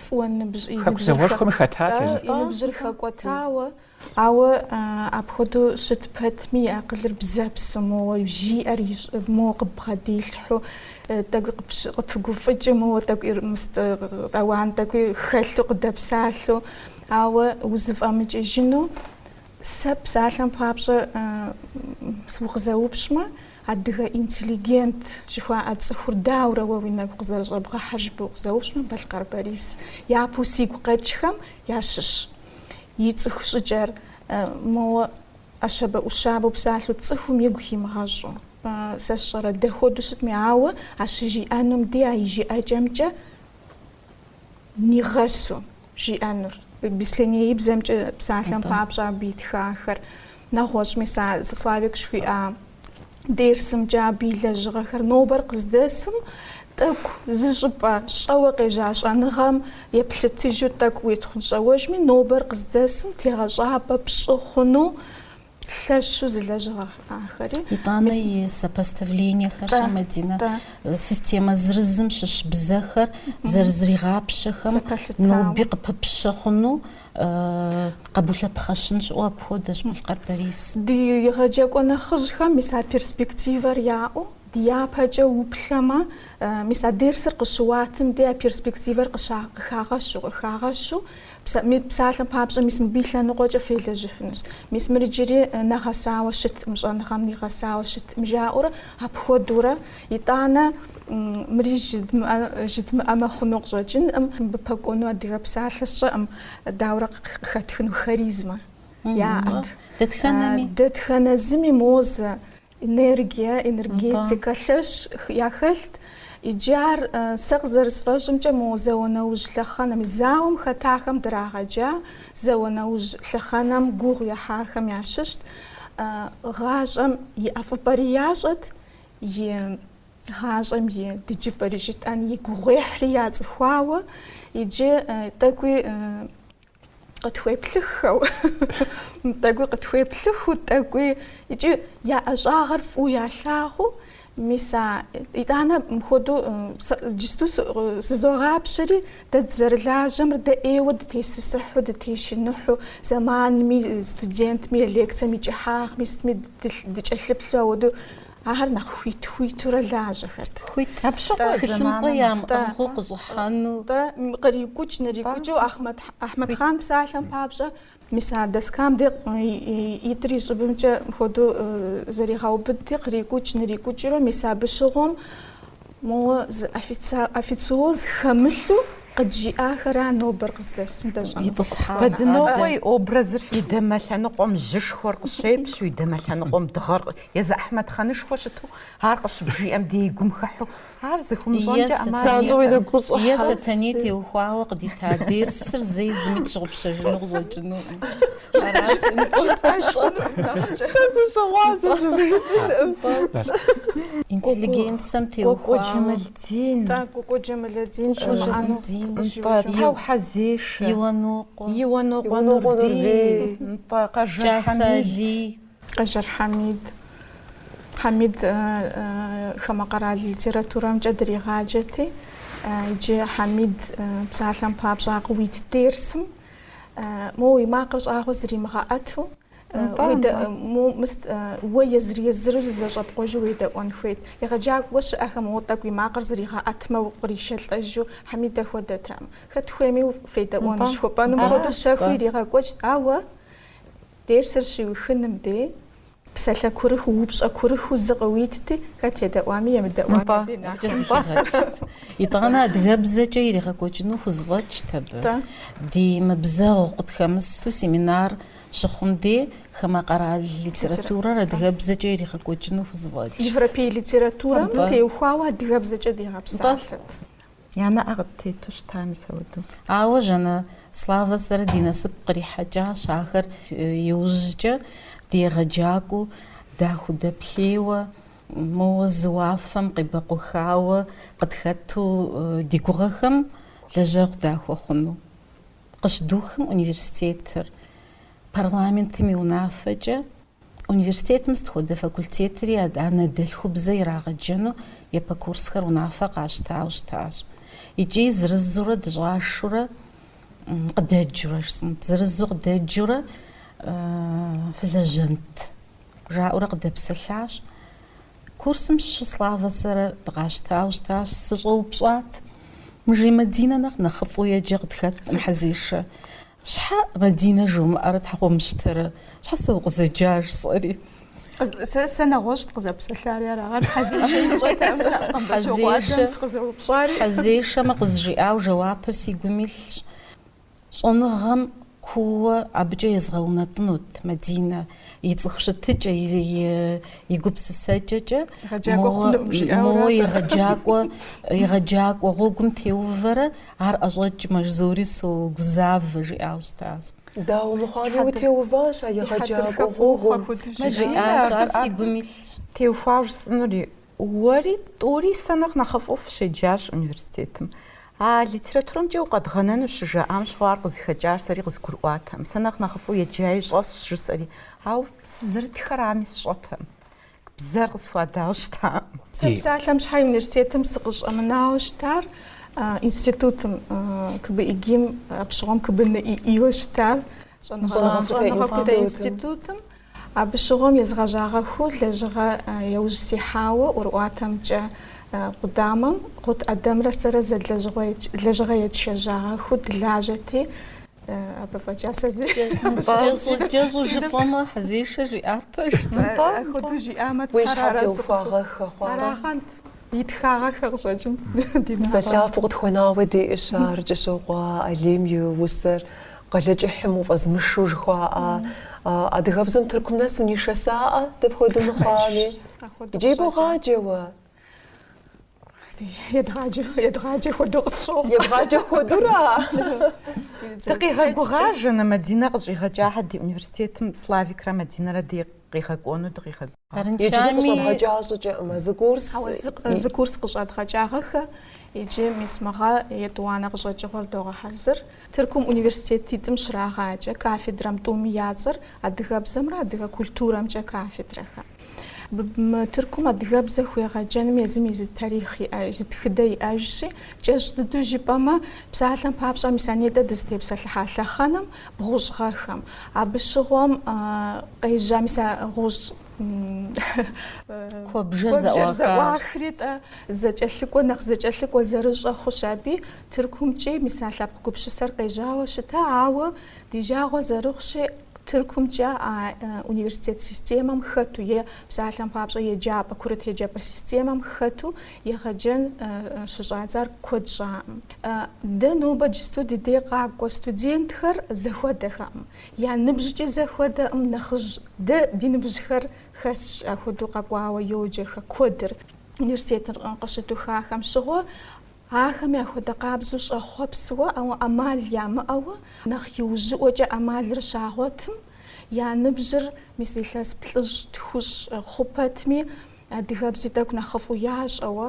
Фӏыуэ ныбжь, и Хэку ныбжьыр зауэшхуэми хэтат езыр. и ныбжьыр хэкӏуэтауэ, ауэ апхуэдэу щыт пэтми и акъылыр бзэпсу, моуэ жиӏэр моуэ къыббгъэдилъхьэу, тӏэкӏуи къыпыгуфӏыкӏыу, моуэ тӏэкӏуи ауан тӏэкӏуи хэлъу къыдэпсалъэу, ауэ узыфӏэмыкӏыжыну Сэ псалъэм папщӏэ укъызэупщӏмэ, адыгэ интеллигент жыхуаӏэ цӏыхур даурэ уэ уи нэгу къызэрыщӏэбгъэхьэр жыпӏэу укъызэупщӏмэ, Балъкъэр Борис япэу сигу къэкӏхэм ящыщ. И цӏыху щӏыкӏэр моуэ ӏэщабэ-ӏущабэу псалъэу цӏыхум игу химыгъэщӏу, сэ сщӏэрэ дэ хуэдэу щытми, ауэ а щыжиӏэнум де а и жыӏэкӏэмкӏэ нигъэсу жиӏэнур. Беслъэнеибзэмкӏэ псалъэм папщӏэ абы итхахэр, нэгъуэщӏ мис а Славик жыхуиӏа дерсымкӏэ абы и лэжьыгъэхэр нобэр къыздэсым тӏэкӏу зы щӏыпӏэ щӏэуэ къежьа щӏэныгъэм еплъытыжу тӏэкӏу уетхъунщӏэуэжми, нобэр къыздэсым тегъэщӏапӏэ пщӏы хъуну Лъэщу зы лэжьыгъэ ахэри. Итӏанэ и сопоставлениехэр щэ, Мадинэ, системэ зырызым щыщ бзэхэр зэрызригъапщэхэм ноби къыпыпщэ хъуну къэбулъэпхъэщын щыӏэу апхуэдэщ Балъкъэр Борис. Ди егъэджакӏуэ нэхъыжьхэм мис а перспективэр яӏэу, дяпэкӏэ уплъэмэ, мис а дерсыр къыщыуатым де а перспективэр къыхагъэщу, къыхагъэщу Псалъэм папщӏэ, мис мыбы и лъэныкъуэкӏэ фелэжьыфынущ. Мис мыр иджыри нэгъэсауэ щыткъым, щӏэныгъэм нигъэсауэ щыткъым, жаӏэурэ апхуэдэурэ. Итӏанэ мыри жыдмыӏэмэ хъуну къыщӏэкӏынкъым. Мыбы пэкӏуэну адыгэ псалъэ сщӏэкъым, даурэ къыхэтхыну харизмэ яӏэт. Дэтхэнэми? Дэтхэнэ зыми мозэ Энергие, энергетикэ лъэщ яхэлът. Иджы ар сэ къызэрысфӏэщӏымкӏэ мо зауэнэужь лъэхъэнэм, зауэм хэтахэм драгъэджа, зауэнэужь лъэхъэнэм гугъу ехьахэм ящыщт. Гъащӏэм и ӏэфӏыпӏэри ящӏэт, и. гъащӏэм и дыджыпӏэри жытӏэн, и гугъуехьри яцӏыхуауэ, иджы тӏэкӏуи къытхуеплъыххэу, тӏэкӏуи къытхуеплъыхыу, тӏэкӏуи икӏи я ӏэщӏагъэр фӏыуэ ялъагъуу, мис а итӏанэ мыпхуэдэу иджысту зызогъапщэри, дэ дызэрылажьэмрэ дэ ӏейуэ дытесысыхьу, дытешыныхьу, зэманми, студентми, я лекцэм и кӏыхьагъми сытми дыкӏэлъыплъу ауэдэу Ахэр нэхъ хуит-хуитурэ лажьэхэт. Хуит тхылъымпӏэ ямыӏыгъыу къыщӏыхьэну. Тӏэ, кърикӏукӏ, нрикӏукӏыу Ахьмэдхъан псалъэм папщӏэ, мис а доскам де и ӏитӏыр и щӏыбымкӏэ мыпхуэдэу зэригъэубыдти, кърикӏукӏ, нрикӏукӏыурэ, мис абы щыгъуэм моуэ зы официоз хэмылъу къыджиӏахэра нобэр къыздэсым дэ щӏэныгъэ Бэдынокъуэ и образыр и дамэ лъэныкъуэм жьышхуэр къыщепщу, и дамэ лъэныкъуэм дыгъэр Езы Ахьмэдхъанышхуэ щыту ар къыщыбжиӏэм дей и гум хыхьу, ар зыхыумыщӏэнкӏэ ӏэмал Занщӏэу и нэгу къыщӏыхьэ. Е Сэтэней теухуауэ къыдита дерсыр зэи зыми тщыгъупщэжыну къыщӏэкӏынукъым. Аращ. Сэ сыщыгъуазэщ абы жысӏэнкъым. Интеллигенцэм Кӏуэкӏуэ теухуауэ. Джэмалдин. Тӏэ, Кӏуэкӏуэ Джэмалэдин щымыӏэну Нтӏэ, Тау Хьэзешэ. Иуанокъуэ. Иуанокъуэ Иуанокъуэ Нурбий. Нурбий. Нтӏэ, Къэжэр Кӏасэ Хьэмид. Алий. Къэжэр Хьэмид. Хьэмид хамэ къэрал литературэмкӏэ дригъаджэти, иджы Хьэмид псалъэм папщӏэ а къыуит дерсым моуэ и макъыр щӏагъуэ зримыгъэӏэту, уэ езыр-езыру зызэщӏэпкъуэжу уедэӏуэн хуейт. Егъэджакӏуэ щыӏэхэм моуэ тӏэкӏу и макъыр зригъэӏэтмэ укъришэлӏэжу Хьэмид апхуэдэтэкъым. Хэт хуейми федэӏуэнущ жыхуэпӏэнум хуэдэу щэхуу иригъэкӏуэкӏт, ауэ Дерсыр щиухыным дей псалъэ курыхыу, упщӏэ курыхыу зы къыуитти, хэт едэӏуами емыдэӏуами абы Абыкӏэ зэхигъэкӏт. Итӏанэ адыгэбзэкӏэ иригъэкӏуэкӏыну хузэфӏэкӏт абы. Ди мыбзэгъу къытхэмысу семинар щыхъум дей хамэ къэрал литературэр адыгэбзэкӏэ иригъэкӏуэкӏыну хузэфӏэкӏт. Европей литературэм теухуауэ адыгэбзэкӏэ дигъэпсалъэт. Я нэӏэ къыттету щыта мис ауэдэу. Ауэ Жанэ Славэ сэрэ ди насып кърихьэкӏащ ахэр иужькӏэ ди егъэджакӏуэу дахудэплъейуэ, моуэ зы уафэм къебэкъухауэ къытхэту ди гугъэхэм лэжьэгъу дахуэхъуну. Къыщыдухым университетыр парламентым и унафэкӏэ Университетым сыт хуэдэ факультетри анэдэлъхубзэ ирагъэджэну япэ курсхэр унафэ къащтауэ щытащ. Икӏи зырызурэ дыщӏашурэ къыдэджурэ жысӏэнт, зырызу къыдэджурэ фылэжьэнт, жаӏэурэ къыдэпсэлъащ. Курсым щыщу Славэ сэрэ дыкъащтауэ щытащ, сыщӏэупщӏат. Мыжей Мадинэ нэхъ нэхъыфӏу еджэ къытхэткъым Хьэзешэ. Щхьэ Мадинэ жумыӏэрэ тхьэ къомыщтэрэ? Щхьэ сэ укъызэджа жысӏэри? Сэ сэ нэгъуэщӏт къызэпсэлъари арагъэнт, Хьэзешэ ищӏэтэкъым, сэ Къамбэщокъуэ Адэм къызэупщӏари. Хьэзешэмэ къызжиӏауэ жэуапыр си гум илъщ. Щӏэныгъэм кууэ абыкӏэ езгъэунэтӏынут Мадинэ и цӏыху щытыкӏэ, и гупсысэкӏэкӏэ Егъэджакӏуэ хъунукъым жиӏауэ моуэ арат. егъэджакӏуэ егъэджакӏуэ гъуэгум теувэрэ Ар ӏэщӏэкӏмэ, жызори согузавэ, жиӏауэ щытащ. Дауэ мыхъуами утеуващ а егъэджакӏуэ гъуэгум. Жиӏащ, ар си гум илъщ. Теухуауэ жысӏэнури, уэри тӏури сэ нэхъ нэхъыфӏу фыщеджащ университетым. А литературэмкӏэ укъэдгъэнэну щыжаӏам щыгъуэ ар къызыхэкӏар сэри къызгурыӏуатэкъым. Сэ нэхъ нэхъыфӏу еджаи щӏэсщ жысӏэри, ауэ сызэрытхэрами сщӏэтэкъым. Бзэр къысхуадауэ щытакъым. Сэ псалъэм щхьэ университетым сыкъыщӏэмынауэ щытар, институтым КБИГИ-м, апщыгъуэм КБНИИ-уэ щытар, щӏэныгъэхутэ институтым. Абы щыгъуэм езгъэжьагъэххэу лэжьыгъэ яужь сихьауэ ӏуэрыӏуатэмкӏэ къудамэм Гъут Ӏэдэмрэ сэрэ зэ лэжьыгъэ етшэжьагъэххэу дылажьэти, Абы фӏэкӏа сэ зыри Кӏэщӏу жыпӏэмэ, Хьэзешэ жиӏар пэжт. Апхуэдэу жиӏамэ, Уи Тхьэр щхьэ арэзы теухуагъэххэ хъуащ. Арагъэнт. Итхагъэххэ къыщӏэкӏынт ди напэм. Псалъафэу къытхуэнауэ диӏэщ ар Кӏыщокъуэ Алим и усэр Къалэкӏыхьым уфӏэзмышу жыхуаӏэ адыгэбзэм Тыркум нэс унишэсаӏэ, дапхуэдэу мыхъуами. Иджы ибогъаджэ уэ. Едгъаджэ, едгъаджэ хуэдэу къысщохъу. Ебгъаджэ хуэдэура? Дыкъигъэгугъа Жаннэ Мадинэ къыщӏигъэкӏахэр ди университетым Славикрэ Мадинэрэ дей къигъэкӏуэну дыкъигъэгугъа. Иджыри къыщӏэбгъэкӏа щӏыкӏэӏымэ, зы курс. Ауэ зы курс къыщӏэдгъэкӏагъэхэ, иджы мис мы гъэ етӏуанэ къыщӏэкӏыгъуэр догъэхьэзыр. Тыркум университетитӏым щрагъаджэ кафедрэм тӏуми я цӏэр адыгэбзэмрэ адыгэ культурэмкӏэ кафедрэхэ. Мы Тыркум адыгэбзэ хуегъэджэным езым и зы тарихъ иӏэж, зы тхыдэ иӏэжщи, кӏэщӏ дыдэу жыпӏэмэ, псалъэм папщӏэ, мис а нетӏэ дызытепсэлъыхьа лъэхъэнэм, бгъущӏ гъэхэм. Абы щыгъуэм къежьа мис а гъущӏ Куэбжэр зэӏуахри-тӏэ, зэкӏэлъыкӏуэ, нэхъ зэкӏэлъыкӏуэ зэрыщӏэ хъущ аби, Тыркумкӏи мис а лъэпкъ гупсысэр къежьауэ щыта, ауэ ди жагъуэ зэрыхъущи, Тыркумкӏэ а университет системэм хэту е, псалъэм папщӏэ, еджапӏэ, курыт еджапӏэ системэм хэту егъэджэн щыщӏадзар куэд щӏаӏым. Дэ нобэ джысту ди дей къакӏуэ студентхэр зэхуэдэхэӏым. Я ныбжькӏи зэхуэдэӏым, нэхъыжь дэ ди ныбжьхэр хэсщ, ахуэдэу къэкӏуауэ йоджэхэ куэдыр. Университетыр къыщыдухахэм щыгъуэ Ахэм яхуэдэ къабзэу щӏэхъуэпсуэ, ауэ ӏэмал ямыӏэуэ, нэхъ иужьыӏуэкӏэ ӏэмалыр щагъуэтым, я ныбжьыр мис илъэс плӏыщӏ-тхущӏ хъу пэтми, адыгэбзи тӏэкӏу нэхъыфӏу ящӏэуэ,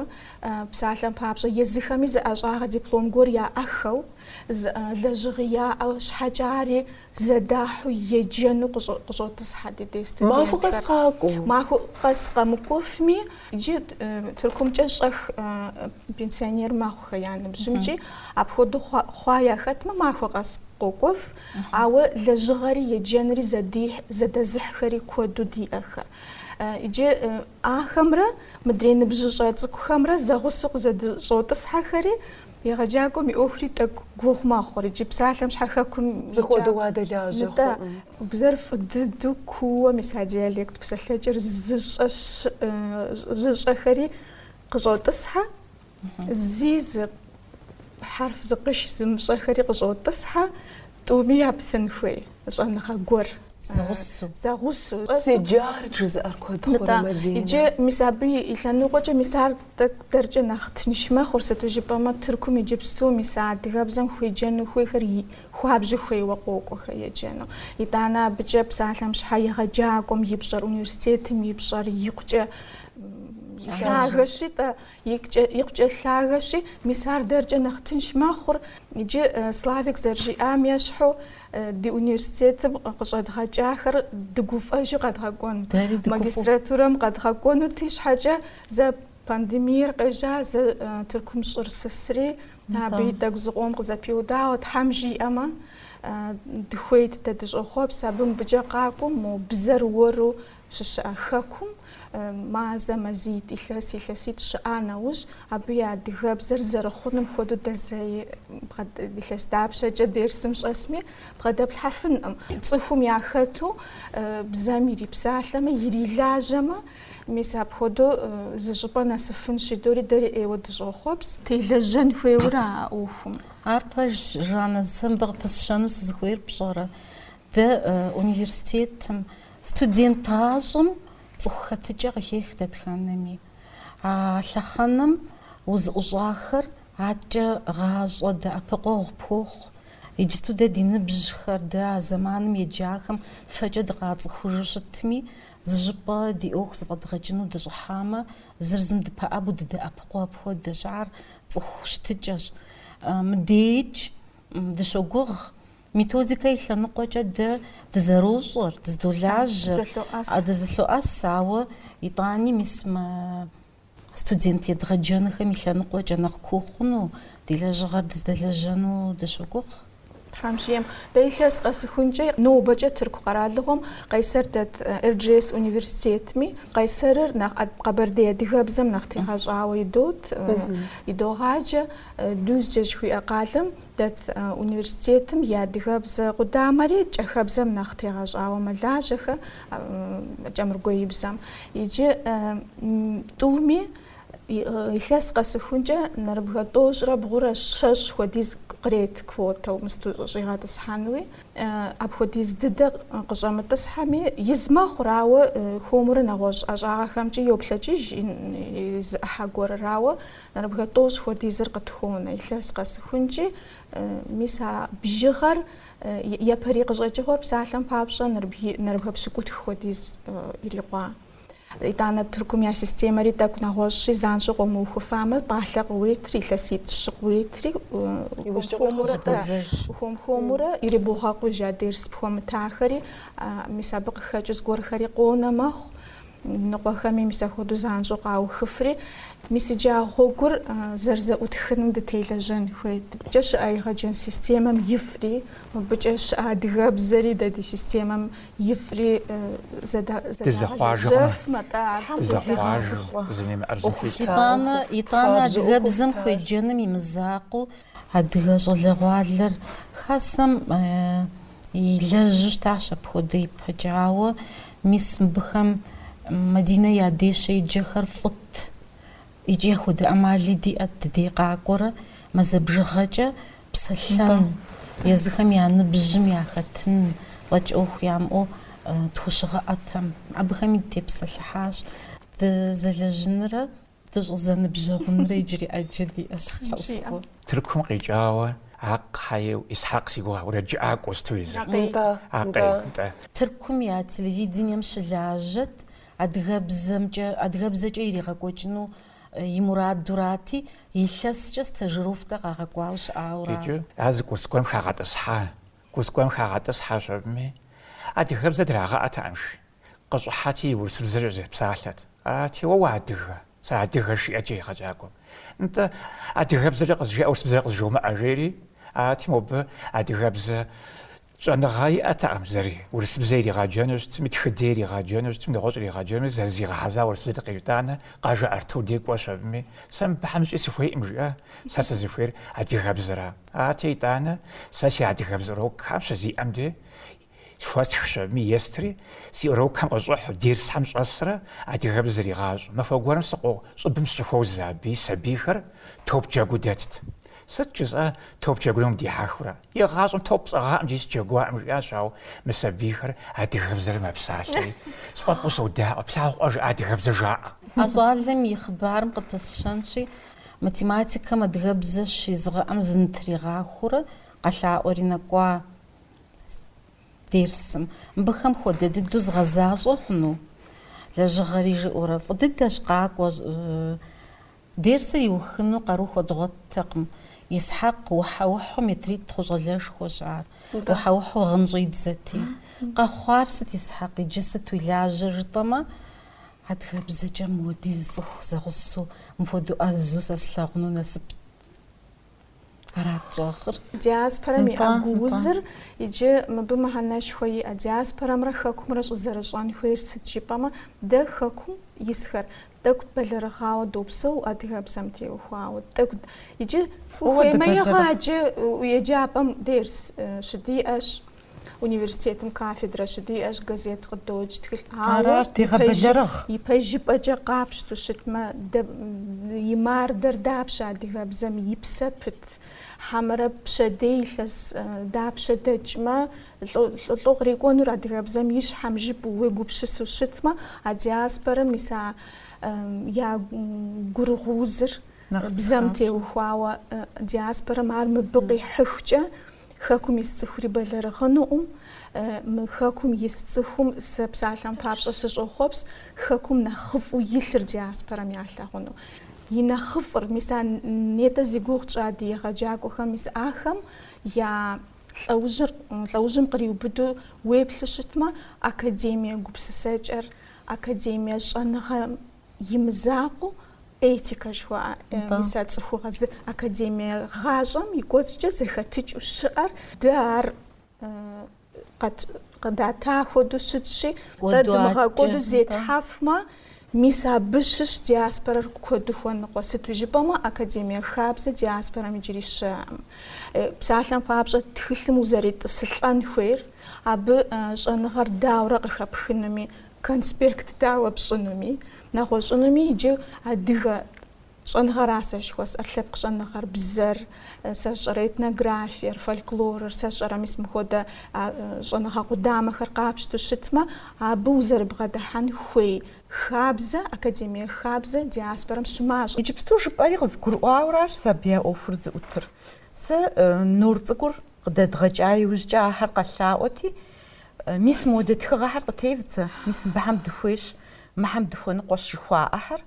псалъэм папщӏэ, езыхэми зы ӏэщӏагъэ диплом гуэр яӏэхэу, зы лэжьыгъи яӏэу щхьэкӏэ ари зэдахьу еджэну къыщӏотӏысхьэ ди дей Махуэ къэс студентхэр. къакӏуэу. Махуэ къэс къэмыкӏуэфми, иджы Тыркумкӏэ щӏэх пенсионер мэхъухэ я ныбжьымкӏи, апхуэдэу хъуа яхэтмэ, махуэ къэс къокӏуэф, ауэ лэжьыгъэри еджэнри зэдэзыхьхэри куэду диӏэхэ. Иджы ахэмрэ мыдрей ныбжьыщӏэ цӏыкӏухэмрэ зэгъусэу къызэдыщӏотӏысхьэхэри, Егъэджакӏуэм и ӏуэхури тӏэкӏу гугъу мэхъур. Иджы псалъэм щхьэ хэкум Зыхуэдэу уадэлажьэ Нтӏэ, хъуӏым. бзэр фӏы дыдэу кууэ мис а диалект псэлъэкӏэр зыщӏэ зыщӏэхэри къыщӏотӏысхьэ, зи зы хьэрф зы къыш зымыщӏэхэри къыщӏотӏысхьэ, тӏуми яптын хуей щӏэныгъэ гуэр. Зэгъусэу. Зэгъусэу. Седжар жызыӏэр куэд хъурэ, Нтӏэ, Мадинэ? иджы мис абы и лъэныкъуэкӏэ мис ар тӏэкӏу дэркӏэ нэхъ тынш мэхъур, сыту жыпӏэмэ, Тыркум иджыпсту мис а адыгэбзэм хуеджэну хуейхэр хуабжьу хуейуэ къокӏуэхэ еджэну. Итӏанэ абыкӏэ псалъэм щхьэ егъэджакӏуэм и пщӏэр, университетым и пщӏэр икъукӏэ лъагэщи-тӏэ, икъукӏэ лъагэщи, мис ар дэркӏэ нэхъ тынш мэхъур. Иджы Славик зэрыжиӏам ещхьу, Ди университетым къыщӏэдгъэкӏахэр дыгуфӏэжу къэдгъэкӏуэнут. Магистратурэм къэдгъэкӏуэнути щхьэкӏэ зэ пандемиер къежьа, зэ Тыркум щӏыр сысри, абы тӏэкӏу зыкъом къызэпиудауэ, Тхьэм жиӏэмэ, дыхуейт дэ дыщӏохъуэпс, абы мыбыкӏэ къакӏуэу мо бзэр уэру щыщыӏэ хэкум мазэ, мазитӏ, илъэс, илъэситӏ щыӏа нэужь, абы и адыгэбзэр зэрыхъуным хуэдэу дэ зэи илъэс дапщэкӏэ дерсым щӏэсми бгъэдэплъхьэфынкъым. Цӏыхум яхэту бзэм ирипсалъэмэ, ирилажьэмэ, мис апхуэдэу зы щӏыпӏэ нэсыфынщ жыдори дэри ӏейуэ дыщӏохъуэпс. Телэжьэн хуейуэра а ӏуэхум? Ар пэжщ, Жаннэ, сэ мыбы къыпысщэну сызыхуейр пщӏэрэ? Дэ университетым Студент гъащӏэм цӏыху хэтыкӏэ къыхех дэтхэнэми. А лъэхъэнэм узыӏущӏахэр адэкӏэ гъащӏэ дэӏэпыкъуэгъу пхуохъу. Иджысту дэ ди ныбжьхэр, дэ а зэманым еджахэм фэкӏэ дыкъацӏыхужу щытми, зы щӏыпӏэ ди ӏуэху зэфӏэдгъэкӏыну дыщӏыхьамэ, зыр зым дыпэӏэбэу дыдэӏэпыкъуу апхуэдэщ. Ар цӏыху щытыкӏэщ. Мыдейкӏ дыщогугъ Методикэ и лъэныкъуэкӏэ дэ дызэрощӏэр, дыздолажьэр, дызэлъоӏэс, ауэ итӏани мис мы студент едгъэджэнхэм и лъэныкъуэкӏэ нэхъ куу хъуну, ди лэжьыгъэр дыздэлэжьэну дыщогугъ. Тхьэм жиӏэм, дэ илъэс къэсыхункӏэ нобэкӏэ Тырку къэралыгъуэм Къайсэр дэт Эрджиес университетми, Къайсэрыр нэхъ къэбэрдей адыгэбзэм нэхъ тегъэщӏауэ идот, идогъаджэ, Дюзджэ жыхуиӏэ къалэм Дэт университетым и адыгэбзэ къудамэри кӏахэбзэм нэхъ тегъэщӏауэ мэлажьэхэ, кӏэмыргуеибзэм. Иджы тӏуми. Илъэс къэсыхункӏэ нэрыбгэ тӏощӏрэ бгъурэ щэщӏ хуэдиз кърет квотэу мысту щӏигъэтӏысхьэнуи. Апхуэдиз дыдэ къыщӏэмытӏысхьэми, из мэхъур, ауэ хуэмурэ нэгъуэщӏ ӏэщӏагъэхэмкӏи йоплъэкӏыж зы ӏыхьэ гуэрыр, ауэ нэрыбгэ тӏощӏ хуэдизыр къытхуонэ. Илъэс къэсыхункӏи, мис а бжыгъэр япэрей къыщӏэкӏыгъуэр псалъэм папщӏэ нэрыбгэ пщыкӏутх хуэдиз ирикъуа. Итӏанэ Тыркум я системэри тӏэкӏу нэгъуэщӏщи, занщӏэу къомыухыфамэ, пӏалъэ къыуетри, илъэситӏ-щы къыуетри, хуэм-хуэмурэ ирибогъэкъуж а дерс пхуэмытахэри, мис абы къыхэкӏыу зыгуэрхэри къонэ мэхъу, ныкъуэхэми мис апхуэдэу занщӏэу къаухыфри. Мис иджы а гъуэгур зэрызэӏутхыным дытелэжьэн хуейт. Мыбыкӏэ щыӏэ егъэджэн системэм ифӏри, мыбыкӏэ щыӏэ адыгэбзэри дэ ди системэм ифӏри зэдагъэлэжьэфмэ-тӏэ ар Дызэхъуажэ, зым имыӏэр зым хуилъхьэ. Итӏанэ, итӏанэ адыгэбзэм хуеджэным и мызакъуэу, адыгэ щӏалэгъуалэр хасэм илэжьу щытащ апхуэдэ ипэкӏэ, ауэ мис мыбыхэм Мадинэ я дей щеджэхэр фӏыт. Икӏи апхуэдэ ӏэмали диӏэт дыдей къакӏуэрэ мазэ бжыгъэкӏэ псэлъэн, езыхэм я ныбжьым яхэтын фӏэкӏ ӏуэху ямыӏэу тхущыгъэӏэтэм. Абыхэми дытепсэлъыхьащ. Дызэлэжьынрэ дыщӏызэныбжьэгъунрэ иджыри ӏэджэ диӏэщ щхьэусыгъуэ. Тыркум къикӏауэ Акъхьэ Исхьэкъ си гугъэ уэрэджыӏакӏуэу сыту езыр. Нтӏэ, Акъей, нтӏэ. Тыркум я телевидением щылажьэт, Адыгэбзэмкӏэ, адыгэбзэкӏэ иригъэкӏуэкӏыну и мурадурати, илъэскӏэ стажировкэ къагъэкӏуауэ щыӏауэра. Иджы ар зы курс гуэрым хагъэтӏысхьа. Курс гуэрым хагъэтӏысхьэщ абыми, адыгэбзэ драгъэӏэтэкъым, жи. Къыщӏыхьэти, урысыбзэкӏэ зэпсалъэт. Арати, уэ уадыгэ? Сыадыгэщ, жиӏэкӏэ егъэджакӏуэм. Нтӏэ, адыгэбзэкӏэ къызжеӏэ, урысыбзэкӏэ къызжомыӏэ, жери. Арати, мобы адыгэбзэ Щӏэныгъэ иӏэтэкъым зэри, урысыбзэ иригъэджэну щытми, тхыдэ иригъэджэну щытми, нэгъуэщӏ иригъэджэнуми, зэрызигъэхьэза урысыбзэкӏэ къищӏытӏанэ, Къэжэр Артур дей кӏуэщ абыми, сэ мыбыхэм зыкӏи сыхуейкъым, жиӏа, сэ сызыхуейр адыгэбзэра. Арати, итӏанэ, сэ си адыгэбзэ урокхэм щызиӏэм де, хуэстхщ абыми, естри, си урокхэм къыщӏыхьу, дерсхэм щӏэсрэ адыгэбзэ зригъащӏэу. Махуэ гуэрым сыкъо щӏыбым сыщыхуозэ абыи, сабийхэр топ джэгуу дэтт. Сыт жысӏа, топ джэгуным удихьэхыурэ? Игъащӏэм топ сӏыгъаӏым икӏи сыджэгуаӏым, жиӏащ, ауэ мы сабийхэр адыгэбзэрэ мэпсалъэри, сфӏэфӏу содаӏуэ, плъагъукъэ, жаӏэ, адыгэбзэ жаӏэ. А щӏалэм и хъыбарым къыпысщэнщи, математикэм адыгэбзэ щезыгъэӏэм зынытригъахуэурэ къэлъаӏуэри нэкӏуа дерсым. Мыбыхэм хуэдэ дыдэу згъэзащӏэ хъуну лэжьыгъэри жиӏэурэ, фӏы дыдэщ къакӏуэ. Дерсыр иухыну къару хуэдгъуэттэкъым. Исхьэкъ ухьэ-ухьу метритӏ хъу щӏалэшхуэщ ар. Ухьэ-ухьу гъын щӏидзэти. Къэхъуар сыт, Исхьэкъ, иджы сыт уи лажьэр жытӏэмэ, адыгэбзэкӏэ мыуэдиз цӏыху зэгъусэу, мыпхуэдэу ӏэзэу сэ слъагъуну насыпт. Арат щӏэгъыр. Диаспорэм иӏэ гуузыр иджы мыбы мыхьэнэшхуэ иӏэ. Диаспорэмрэ хэкумрэ щӏызэрыщӏэн хуейр сыт жыпӏэмэ, дэ хэкум исхэр тӏэкӏу бэлэрыгъауэ допсэу адыгэбзэм теухуауэ. Тӏэкӏу иджы ухуеймэ егъаджэ еджапӏэм дерс щыдиӏэщ. Университетым кафедрэ щыдиӏэщ, газет къыдокӏ, тхылъ. Ауэ дегъэбэлэрыгъ. Ипэжыпӏэкӏэ къапщту щытмэ, и мардэр дапщэ адыгэбзэм и псэ пыт? Хьэмэрэ пщэдей илъэс дапщэ дэкӏмэ, лӏо кърикӏуэнур адыгэбзэм и щхьэм жыпӏэу уегупсысу щытмэ, а диаспорэм мис а я гурыгъуузыр бзэм теухуауэ диаспорэм ар мыбы къихьыхукӏэ, Хэкум ис цӏыхури бэлэрыгъынукъым. Мы хэкум ис цӏыхум сэ псалъэм папщӏэ сыщӏохъуэпс, хэкум нэхъыфӏу илъыр диаспорэм ялъагъуну. И нэхъыфӏыр, мис а нетӏэ зи гугъу тщӏа ди егъэджакӏуэхэм, мис ахэм я лӏэужьыр, лӏэужьым къриубыдэу уеплъу щытмэ, академие гупсысэкӏэр, академие щӏэныгъэм и мызакъуэу этикэ жыхуаӏэ, мис а цӏыхугъэ зы академие гъащӏэм и кӏуэцӏкӏэ зэхэтыкӏыу щыӏэр, дэ ар къыдата хуэдэу щытщи, дэ дымыгъэкӏуэду зетхьэфмэ, мис абы щыщ диаспорэр куэду хуэныкъуэ. Сыту жыпӏэмэ, академие хабзэ диаспорэм иджыри щыӏэкъым. Псалъэм папщӏэ, тхылъым узэретӏысылӏэн хуейр, абы щӏэныгъэр дауэрэ къыхэпхынуми, Конспект дауэ пщӏынуми, нэгъуэщӏынуми иджы адыгэ. Щӏэныгъэра сэ жыхуэсӏэр, лъэпкъ щӏэныгъэр, бзэр, сэ сщӏэрэ этнографиер, фольклорыр, сэ сщӏэрэ мис мыхуэдэ щӏэныгъэ къудамэхэр къапщту щытмэ, абы узэрыбгъэдыхьэн хуей хабзэ, академие хабзэ диаспорэм щымащӏэ. Иджыпсту жыпӏэри къызгурыӏуауэращ сэ абы я ӏуэхур зыӏутыр. Сэ Нур цӏыкӏур къыдэдгъэкӏа иужькӏэ ахэр къэлъаӏуэти, мис модэ тхыгъэхэр къытевдзэ, мис мыбыхэм дыхуейщ, мыхэм дыхуэныкъуэщ жыхуаӏэхэр.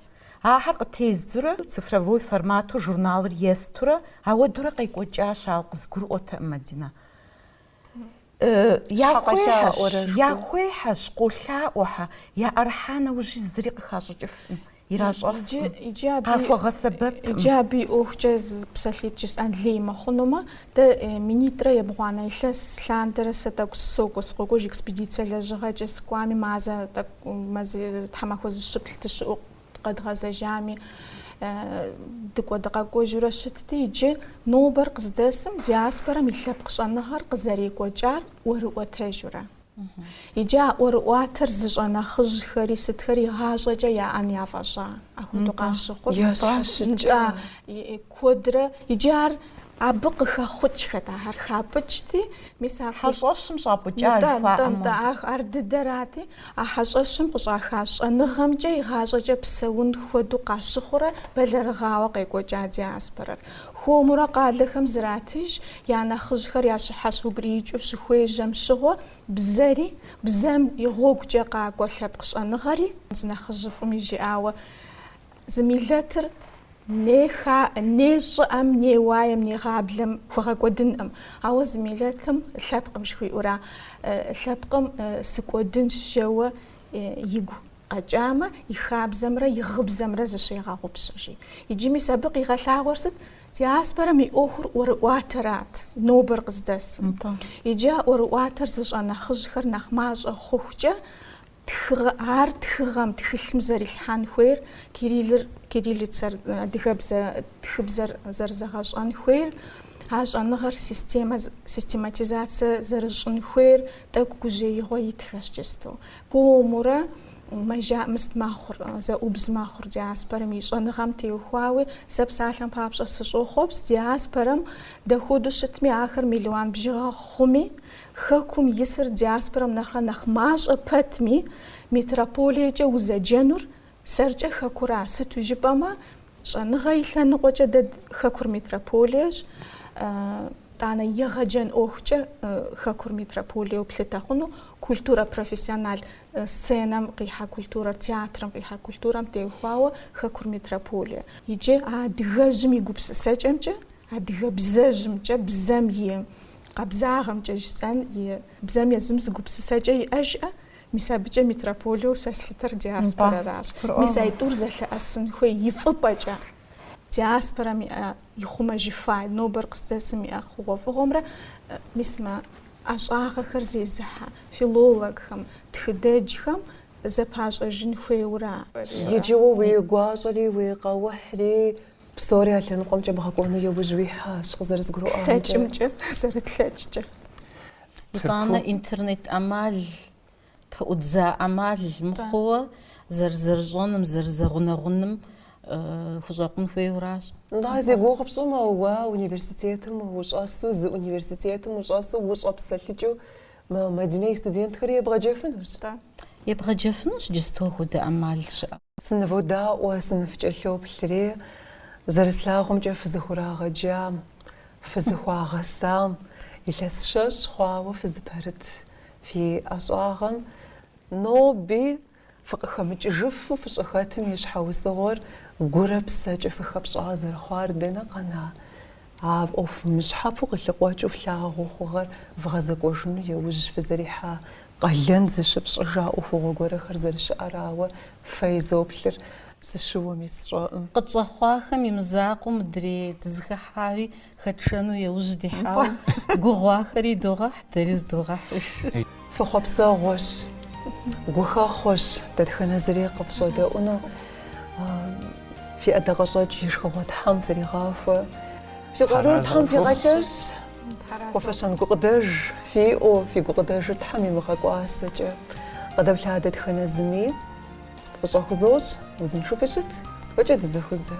Ахэр къытездзурэ, цифровой формату журналыр естурэ, ауэдурэ къекӏуэкӏащ, ауэ къызгурыӏуэтэкъым, Мадинэ. Яхуехьэщ, къолъаӏуэхьэ, яӏэрыхьа нэужьи зыри къыхащӏыкӏыфкъым, иращӏэфкъым, къахуэгъэсэбэпкъым. Иджы абы и ӏуэхукӏэ зы псалъитӏ жысӏэн лей мыхъунумэ, дэ минитӏрэ ебгъуанэ илъэс лъандэрэ сэ тӏэкӏу сокӏуэ, сыкъокӏуэж экспедицэ лэжьыгъэкӏэ сыкӏуами, мазэ тӏэкӏу, мазэ тхьэмахуэ зыщыплӏ дыщыӏэу къэдгъэзэжами, дыкӏуэ-дыкъэкӏуэжурэ щытти, иджы нобэр къыздэсым диаспорэм и лъэпкъ щӏэныгъэр къызэрекӏуэкӏар ӏуэрыӏуэтэжурэ. Иджы а ӏуэрыӏуатэр зыщӏэ нэхъыжьхэри сытхэри игъащӏэкӏэ яӏэн яфӏэщӏа, ахуэдэу къащыхъур. Нтӏэ, куэдрэ, иджы ар абы къыхэхъукӏхэт, ахэр хапӏыкӏти, мис а Хьэщӏэщым щӏапӏыкӏа Нтӏэ, нтӏэ, жыхуаӏэм нтӏэ, ар дыдэрати, А хьэщӏэщым къыщӏаха щӏэныгъэмкӏэ игъащӏэкӏэ псэун хуэдэу къащыхъурэ бэлэрыгъауэ къекӏуэкӏа диаспорэр. Хуэмурэ къалэхэм зратыж, я нэхъыжьхэр ящыхьэщыукӏуриикӏыу щыхуежьэм щыгъуэ, бзэри, бзэм и гъуэгукӏэ къакӏуэ лъэпкъ щӏэныгъэри, зы нэхъыжьыфӏым и жиӏауэ, Зы миллэтыр ней ха, ней щӏыӏэм, ней уаем, ней гъаблэм хуэгъэкӏуэдынкъым. Ауэ зы миллэтым, лъэпкъым жыхуиӏэура, лъэпкъым сыкӏуэдынщ жэуэ игу къэкӏамэ, и хабзэмрэ и гъыбзэмрэ зыщегъэгъупщэ, жи. Иджы мис абы къигъэлъагъуэр сыт? Диаспорэм и ӏуэхур ӏуэрыӏуатэрат нобэр къыздэсым. Иджы а ӏуэрыӏуатэр зыщӏэ нэхъыжьхэр нэхъ мащӏэ хъухукӏэ, Тхыгъэ, ар тхыгъэм, тхылъым зэрилъхьэн хуейр, кириллыр, кириллицэр, адыгэбзэ тхыбзэр зэрызэгъэщӏэн хуейр, а щӏэныгъэр системэ, систематизацэ зэрыщӏын хуейр тӏэкӏу гужьеигъуэ итхэщ иджысту. Хуэмурэ мэжа, мыст мэхъур, зэӏубз мэхъур диаспорэм и щӏэныгъэм теухуауи, сэ псалъэм папщӏэ сыщӏохъуэпс диаспорэм дахуэдэу щытми, ахэр мелуан бжыгъэ хъуми, Хэкум исыр диаспорэм нэхърэ нэхъ мащӏэ пэтми, метрополиекӏэ узэджэнур сэркӏэ хэкура, сыту жыпӏэмэ, щӏэныгъэ и лъэныкъуэкӏэ дэ хэкур метрополиещ, тӏанэ егъэджэн ӏуэхукӏэ хэкур метрополиеу плъытэ хъуну, культурэ профессионал сценэм къихьэ культурэр, театрым къихьэ культурэм теухуауэ хэкур метрополие. Иджы а адыгэжьым и гупсысэкӏэмкӏэ, адыгэбзэжьымкӏэ, бзэм и Къабзагъэмкӏэ жысӏэн и бзэм езым зы гупсысэкӏэ иӏэжӏэ, мис абыкӏэ метрополиеу сэ слъытэр диаспорэращ. Мис айтӏур зэлъэӏэсын хуей и фӏыпӏэкӏэ диаспорэм иӏэ ихъумэжыфа, нобэр къыздэсым иӏэ хъугъуэфӏыгъуэмрэ мис мы ӏэщӏагъэхэр зезыхьэ филологхэм, тхыдэджхэм зэпащӏэжын хуейуэра. Иджы уэ уи гуащӏэри уи къэухьри Псори а лъэныкъуэмкӏэ бгъэкӏуэну иужь уихьащ, къызэрызгурыӏуамкӏэ. Тлъэкӏымкӏэ, зэрытлъэкӏкӏэ. Итӏанэ интернет ӏэмал, пэӏудза ӏэмал мыхъууэ, зэрызэрыщӏэным, зэрызэгъунэгъуным хущӏэкъун хуейуэращ. Нтӏэ, зи гугъу пщӏымэ, уэ университетым ущӏэсу, зы университетым ущӏэсу, ущӏэпсэлъыкӏыу мы Мадинэ и студентхэри ебгъэджэфынущ. Ебгъэджэфынущ, иджысту апхуэдэ ӏэмал щыӏэ. Сыныводаӏуэ, сыныфкӏэлъоплъри, зэрыслъагъумкӏэ фызыхурагъэджам, фызыхуагъэсам, илъэс щэщӏ хъуауэ фызыпэрыт фи ӏэщӏагъэм ноби фыкъыхэмыкӏыжыфу фыщӏыхэтым и щхьэусыгъуэр гурэ псэкӏэ фыхэпщӏа зэрыхъуар дэнэ къэна? А ӏуэху мыщхьэпэу къылъыкъуэкӏыу флъагъуу хъугъэр вгъэзэкӏуэжыну яужь фызэрихьа къалэн зыщыфщӏыжа ӏуэхугъуэ гуэрхэр зэрыщыӏэрауэ фэ изоплъыр, сыщыуэми сщӏэӏым. Къытщӏэхъуахэм и мызакъуэу мыдрей дызыхыхьари хэтшэну яужь дихьауэ, гугъу ахэри идогъэхь, дэри зыдогъэхьыж. Фыхъуэпсэгъуэщ, гухэхъуэщ дэтхэнэ зыри къыфщӏэдэӏуну. Фи ӏэдакъэщӏэкӏ и шхыгъуэ Тхьэм фригъахуэ. Фи къарур Тхьэм фигъэлъэщ. Хуэфэщэн гукъыдэж фиӏэу, фи гукъыдэжыр Тхьэм имыгъэкӏуасэкӏэ. Къыдэплъа дэтхэнэ зыми фӏыщӏэ хузощӏ, узыншэу фыщыт, фӏыкӏэ дызэхузэ.